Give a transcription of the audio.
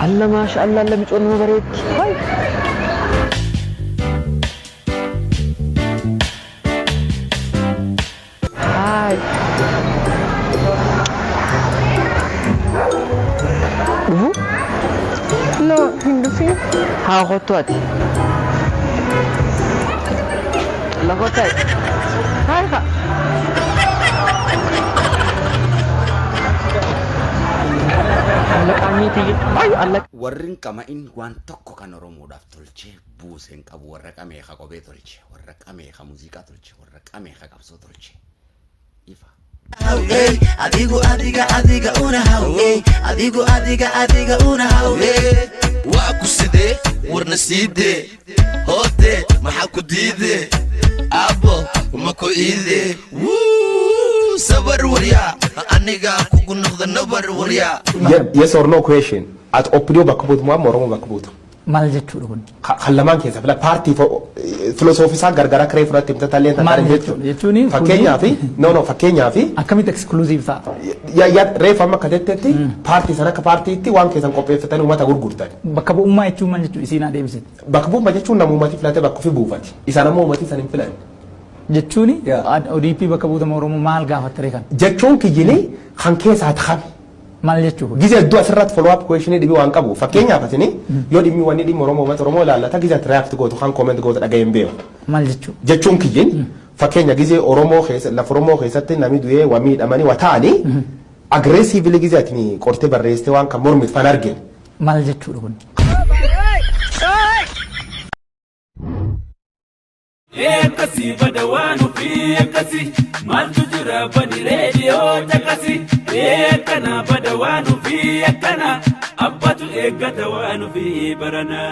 Alla maasha Allah alla micoon nama bareetti. Hay. Haay. Dhufu? No, hin dhufin. Haa kottu ati. Alla kottu ati. Haay haa. Alla qaanyii tiyya. Ay alla Warri hin qama'in waan tokko kan Oromoodhaaf tolchee buuse hin qabu. Warra qamee ka kophee tolche, warra qamee ka muuziqaa tolche, warra qamee ka qabsoo tolche. Ifa. Adigu adiga adiga una haw, adigu adiga adiga una haw. Waa ku sidee warna siidee hoodee maxaa ku diidee aabbo ma ku iidee wuu sabar waryaa anigaa kugu noqda nabar waryaa. Yes or no question. Ati OPDO bakka buutu moo amma Oromoo bakka buutu? Maal jechuudha kun? Kan lamaan keessa fila paartii filosoofii isaa gargar akka reefu irratti himta tallee Maal jechuudha? Jechuuni Fakkeenyaaf, no, fakkeenyaaf akkamitti exclusive ta'a? Ya reefu amma akka jettetti paartii sana akka paartiitti waan keessan qopheeffatanii uummata gurgurtan. Bakka bu'ummaa jechuun maal jechuudha isiin adeemsite? Bakka bu'ummaa jechuun nama uummati filate bakka ofii buufati. Isaan ammoo uummati san hin filan. Jechuuni ODP bakka buutama Oromoo maal gaafattare kan? Jechuun kiyyini kan keessaa ta'ame. Maal jechuu kun? Gize hedduu asirratti follow up questionii dhibii waan qabu. Fakkeenyaaf asini yoo dhimmi wanni dhimmi Oromoo uummata Oromoo ilaallata gize ati react gootu kan comment gootu dhaga'ee hin beeku. Maal jechuu? Jechuun kiyyin fakkeenya gizee Oromoo keessa lafa Oromoo keessatti namni du'ee waa miidhamanii waa ta'anii aggressively gizee ati qortee barreessitee waan kan mormitu fan argine. Maal jechuudha kun? Akkasii bada waan ofii akkasii maaltu jira bani reediyoo caqasi akkana bada waan ofii akkana abbatu eeggata waan ofii barana.